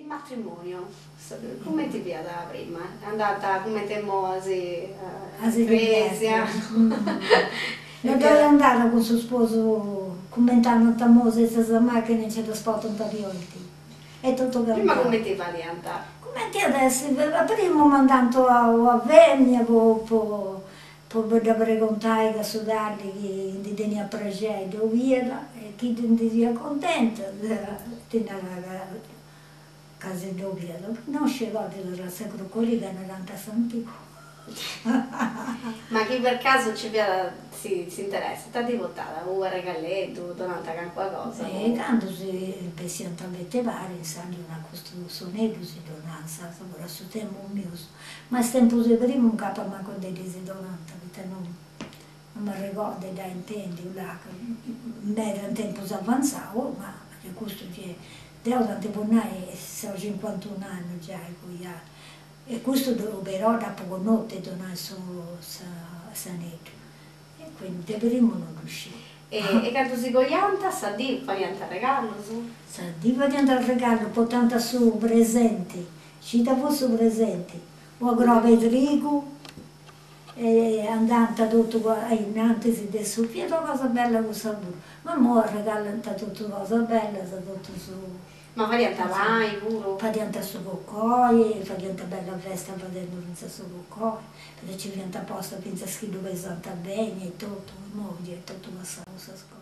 Il matrimonio, cumenti fiat prima? Andant cumenti imoi a si cresia? No ddoi andat cun su sposu cumenti andant imoi senza sa machina e nci ddas portant a E totu cambiau. Prima cumenti fadiant? Cumenti iat essi, a primu mandant una femina po po po dda pregontai ca su talli chi ndi teniat prexeri ddu 'oliat e chi ndi fiat cuntenta ti narat ca si ddu 'oliat, no sceti sa crucoriga narant a s'antigu. Ma chi per casu nci fiat s'interessu, ita ddi portat? U' arregalleddu, donant calincuna cosa? E candu si bessiant a beti 'e pari, intzandus a custu s'aneddu si donànt puru a su tempus mius, ma is tempus de primu incapas mancu nde ddis donant, poita no no m'arregordu de dd'ai intendiu, là, meda in tempus avantzau, ma de custu gei, deu tanti po nai seu cincuantun'annus giai coiada E custu però dd'apu connotu 'e donai su s'aneddu e quindi de primu non ddu sciu. E candu si coiant sa dì fadiant arregallus? Sa dì fadiant arregallus, portant su presenti, ita fut su presenti, una croba 'e trigu e andant totu ainnantis de su, fiat una cosa bella cussa puru, ma imoi arregallant totu cosas bellas, totu su Ma fadiant pani puru? Fadiant su cocoi, fadiant bella festa fadendu fintzas su cocoi, poita ci fiant postas fintzas chi ddu pesant beni e totu, imoi est totu passau cussas cosas.